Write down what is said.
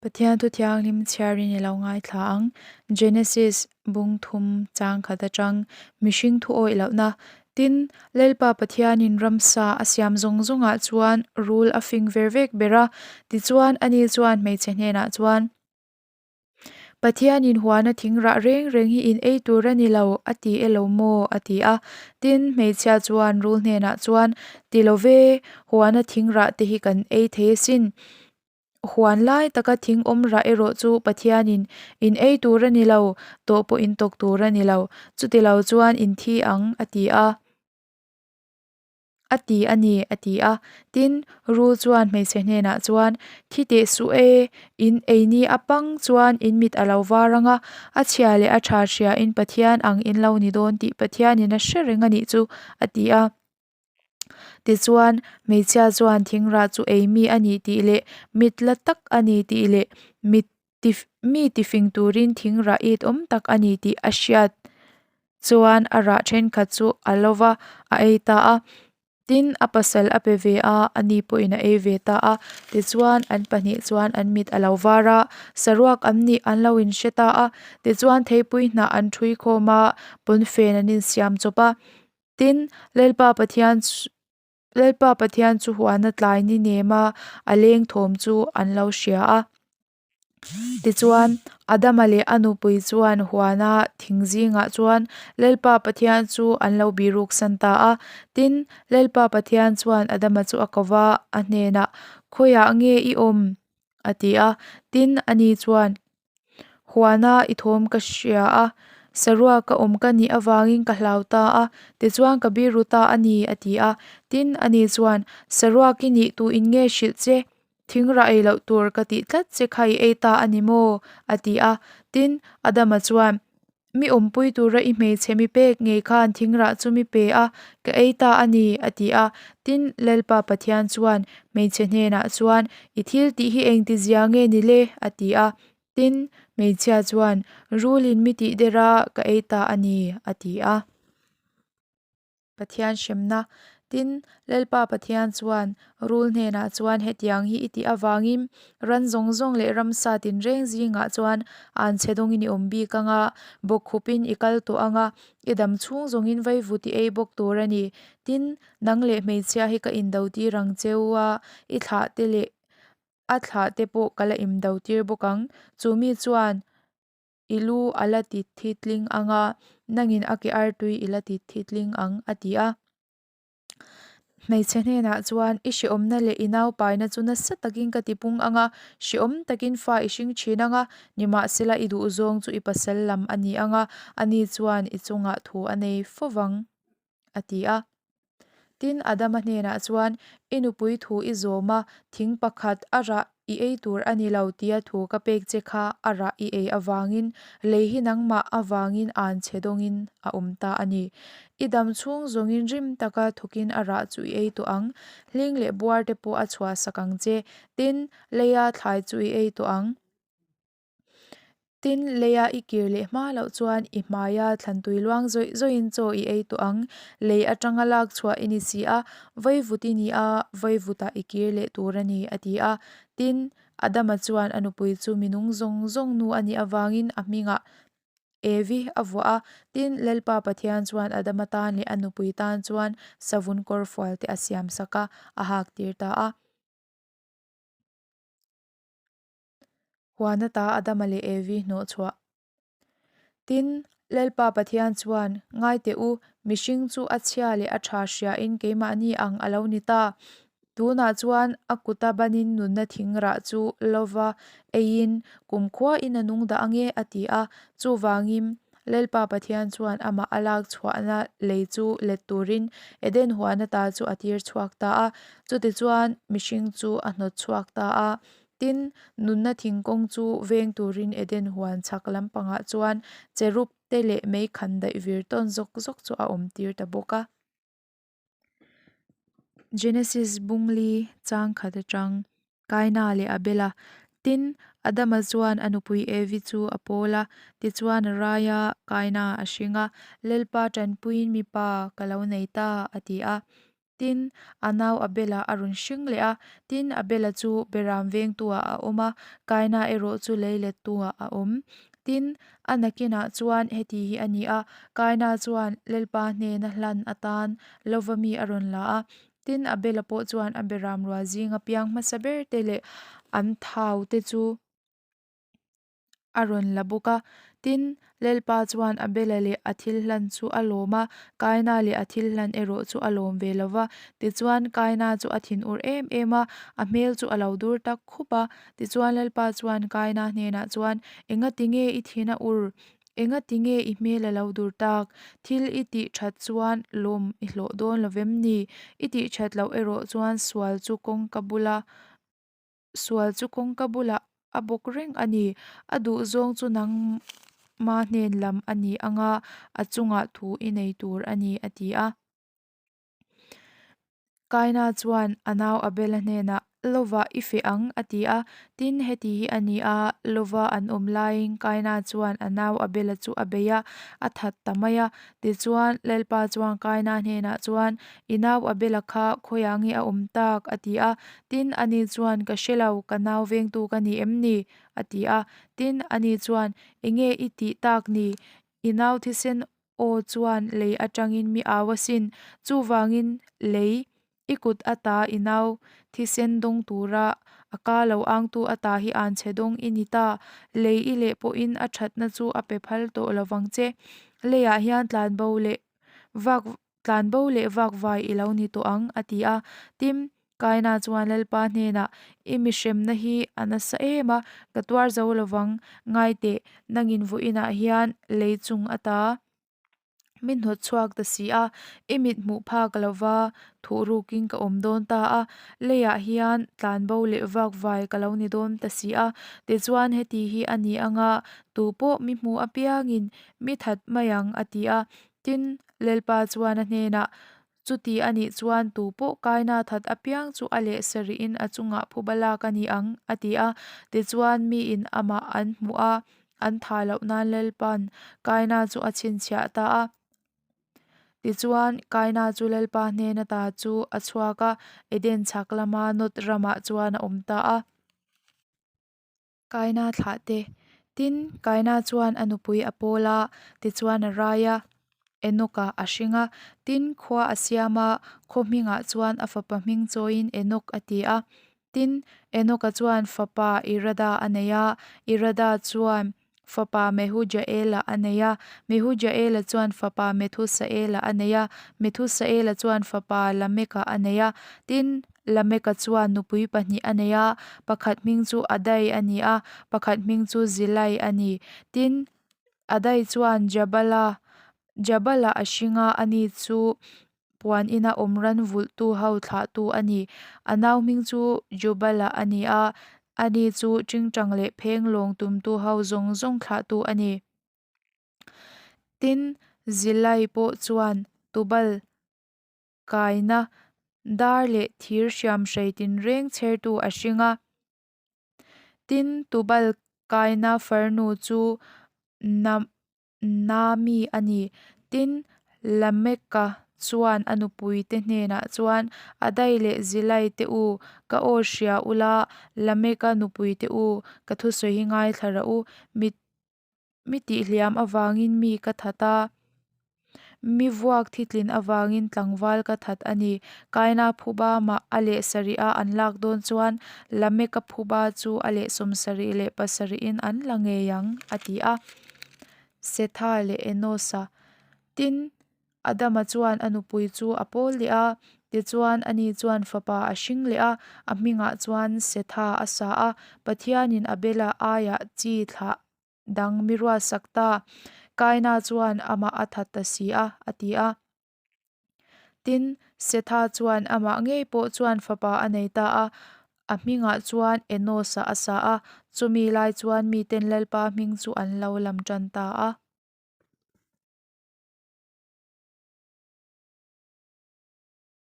Pathian thu thianghlim chhiarin i lo ngaithla ang. Genesis bung thum chang khat atang mihring thu awih lohna. Tin, Lalpa Pathianin ramsa a siam zawng zawngah chuan rul a fing ver vek ber a. Tichuan, ani chuan hmeichhe hnenah chuan, Pathianin huana thing rah reng reng hi in ei tur a ni lo, a ti e lo maw? a ti a. Tin, hmeichhia chuan rul hnenah chuan, Ti lo ve, huana thing rah te hi kan ei thei asin. Huan lai taka thing awm rah erawh chu Pathianin in ei tur a ni lo, tawh pawh in tawk tur a ni lo, chuti lo chuan in thi ang, a ti a. A ti a ni, a ti a. Tin, Rul chuan hmeichhe hnenah chuan, Thi teh suh e, in ei ni a pang chuan in mit a lo var ang a, a chhia leh a tha hria in Pathian ang in lo ni dawn tih Pathianin a hre reng a nih chu, a ti a. Tichuan, hmeichhia chuan thingrah chu ei mi a nih tih leh mit la tak a ni tih leh mit ti mi tifing turin thingrah it awm tak a ni tih a hriat chuan a rah thenkhat chu a lo va, a ei ta a. Tin, a pasal a pe ve a, ani pawhin a ei ve ta a. Tichuan, an pahnih chuan an mit a lo var a, saruak an nih an lo inhre ta a. Tichuan, theipui hnah an ṭhui khawm a, pawnfen an insiam chawp a. Tin, Lalpa Pathian Lalpa Pathian chu huana tlai ni nem a, a leng thawm chu an lo hria a. Tichuan, Adama leh a nupui chuan huana thing zingah chuan Lalpa Pathian chu an lo biruk san ta a. Tin, Lalpa Pathian chuan Adama chu a ko va, a hnenah, Khawiah nge i awm? a ti a. Tin, ani chuan, Huana i thawm ka hria a, saruak ka awm ka nih avangin ka hlau ta a, tichuan ka biru ta a ni, a ti a. Tin, ani chuan, Saruak i nih tuin nge hrilh che? Thingrah ei loh tur ka tih tlat che kha i ei ta a ni maw? a ti a. Tin, Adama chuan, Mi awmpui tura i hmeichhe mi pek ngei khan thingrah chu mi pe a, ka ei ta a ni, a ti a. Tin, Lalpa Pathian chuan hmeichhe hnenah chuan, I thil tih hi engti zia nge ni le? a ti a. Tin, hmeichhia chuan, Rulin mi tih der a, ka ei ta a ni, a ti a. Pathian hremna. Tin, Lalpa Pathian chuan rul hnenah chuan hetiang hi i tih avangin ran zawng zawng leh ramsa tinreng zingah chuan an chhe dawngin i awm bik ang a, bawkkhupin i kal tawh ang a, i dam chhung zawngin vaivut i ei bawk tur a ni. Tin, nang leh hmeichhia hi ka indo tir ang cheu a, i thlah te leh a thlah te pawh ka la imdo tir bawk ang. Chu mi chuan. I lu a la ti thitling ang a, nangin a ke artui i la ti thitling ang, a ti a. Hmeichhe hnenah chuan, I hreawmna leh i naupaina chu nasa takin ka tipung ang a, hreawm takin fa i hring thin ang a, nimahsela i duhzawng chu i pasal lam a ni ang a, ani chuan i chungah thu a nei fo vang, a ti a. Tin, Adama hnenah chuan, I nupui thu i zawm a, thing pakhat a rah i ei tur a ni lo tia thu ka pek che kha a rah i ei avangin lei hi nangmah avangin an chhe dawngin a awm ta a ni. I dam chhung zawngin rim taka thawkin a rah chu i ei tawh ang, hling leh buar te pawh a chhuahsak ang che. Tin, leia thlai chu i ei tawh ang. Tin, leia i kir leh hma loh chuan i hmaia thlantui luang zawih zawihin chaw i ei tawh ang. Lei atanga lak chhuah i ni si a, vaivut i ni a, vaivutah i kir leh tur a ni, a ti a. Tin, Adama chuan a nupui chu minung zawng zawng nu a nih avangin a hmingah Evi a vuah a. Tin, Lalpa Pathian chuan Adama tan leh a nupui tan chuan savun kawrfual te a siamsak a, a hak tir ta a. Huan ata Adama leh Evi hnawh chhuah. Tin, Lalpa Pathian chuan, Ngai teh u, mihring chu a chhia leh a tha hriain keimahni ang a lo ni ta. Tunah chuan a kuta banin nunna thing rah chu lova eiin kumkhuain a nung dah ange, a ti a. Chuvangin, Lalpa Pathian chuan amah a lak chhuahna lei chu let turin Eden huan ata chu a tir chhuak ta a. Chutichuan, mihring chu a hnawt chhuak ta a. Tin, nunna thingkawng chu veng turin Eden huan chhak lampangah chuan cherub te leh mei khan daih vir tawn zawk zawk chu a awm tir ta bawk a. Genesis bungli chang khat atang Kaina leh Abela. Tin, Adama chuan a nupui Evi chu a pawl a, tichuan a rai a, Kaina a hring a, Lalpa tanpuiin mipa ka lo nei ta, a ti a. Tin, a nau Abela a rawn hring leh a. Tin, Abela chu beram vengtuah a awm a, Kaina erawh chu leilettuah a awm. Tin, a nakinah chuan heti hi a ni a, Kaina chuan Lalpa hnena hlan atan lova mi a rawn la a. Tin, Abela pawh chuan a beram rual zinga piang hmasa berte leh an thaute chu a rawn la bawk a. Tin, Lalpa chuan Abela leh a thil hlan chu a lawm a, Kaina leh a thil hlan erawh chu a lawm ve lo va. Tichuan, Kaina chu a thinur em em a, a hmel chu a lo dur tak khup a. Tichuan, Lalpa chuan Kaina hnenah chuan, Engati nge i thin a ur? Engati nge i hmel a lo dur tak? Thil i tih that chuan lawm i hlawh dawn lo vem ni? I tih that loh erawh chuan sual chu kawngka bula Sual chu kawngka bulah a bawk reng a ni. A duhzawng chu nangma hnen lam a ni ang a, a chungah thu i nei tur a ni, a ti a. Kaina chuan a nau Abela hnenah, Lova i feh ang, a ti a. Tin, heti hi a ni a, Lova an awm laiin Kaina chuan a nau Abela chu a bei a, a that ta mai a. Tichuan, Lalpa chuan Kaina hnenah chuan, I nau Abela kha khawiah nge a awm tak? a ti a. Tin, ani chuan, Ka hre lo, ka nau vengtu ka ni em ni? a ti a. Tin, ani chuan, Enge i tih tak ni? I nau thisen aw chuan lei atangin mi au asin. Chuvangin, lei, i kut ata i nau thisen dawng tura a ka lo angtu ata hi anchhe dawng i ni ta. Lei i leh pawhin a thatna chu a pe phal tawh lovang che. Leiah hian tlanbo leh vak Tlanbo leh vakvai i lo ni tawh ang, a ti a. Tin, Kaina chuan Lalpa hnenah, I mi hremna hi a nasa em a, ka tuar zo lovang, ngai teh, nangin vawiinah hian lei chung ata mi hnawt chhuak ta si a, i mit hmuh phak lova thuh rukin ka awm dawn ta a, leiah hian tlanbo leh vakvai ka lo ni dawn ta si a. Tichuan, heti hi a ni anga, tupawh mi hmuh apiangin mi that mai ang, a ti a. Tin, Lalpa chuan a hnenah, Chuti a nih chuan tu pawh kaina that apiang chu a leh sarihin a chungah phuba lak a ni ang, a ti a. Tichuan, miin amah an hmuh a, an thah loh nan Lalpa'n kaina chu a chhinchhiah ta a. Tichuan, kaina chu Lalpa hnen ata chu a chhuak a, Eden chhak lama Nod ramah chuan a awm ta a. Kaina thlah te. Tin, Kaina chuan a nupui a pawl a, tichuan a rai a, Enoch-a a hring a. Tin, khua a siam a, khaw hmingah chuan a fapa hming chawiin Enoch a ti a. Tin, Enoch-a chuan fapa Irada a nei a, Irada chuan fapa Mehujaela a nei a, Mehujaela chuan fapa Methusaela a nei a, Methusaela chuan fapa Lameka a nei a. Tin, Lameka chuan nupui pahnih a nei a, pakhat hming chu Adai a ni a, pakhat hming chu Zilai a ni. Tin, Adai chuan Jabala, Jabala a hring a, ani chu puan ina awm ran vulhtu ho thlahtu a ni. A nau hming chu Jubala a ni a, ani chu tingtang leh pheng lawng tumtu ho zawng zawng thlahtu a ni. Tin, Zilai pawh chuan Tubal kaina dar leh thir hriamhrei tinreng chhertu a hring a. Tin, Tubal kaina farnu chu Naami a ni. Tin, Lameka chuan a nupuite hnenah chuan, Adai leh Zilai te u, ka aw hria ula, Lameka nupuite u, ka thusawi hi ngaithla rah u. Mi mi tihhliam avangin mi ka that a. Mi vuak thitlin avangin tlangval ka that a ni. Kaina phuba mah a leh sarih a an lak dawn chuan Lameka phuba chu a leh 77 in an la ngei ang, a ti a. Setha leh Enosa. Tin, Adama chuan a nupui chu a pawl leh a, tichuan ani chuan fapa a hring leh a, a hmingah chuan Setha a sa a. Pathianin Abela aiah chi thlah dang mi ruatsak ta. Kaina chuan amah a that ta si a, a ti a. Tin, Setha chuan amah ngei pawh chuan fapa a nei ta a, a hmingah chuan Enosa a sa a, chumi lai chuan miten Lalpa hming chu an lo lam tan ta a.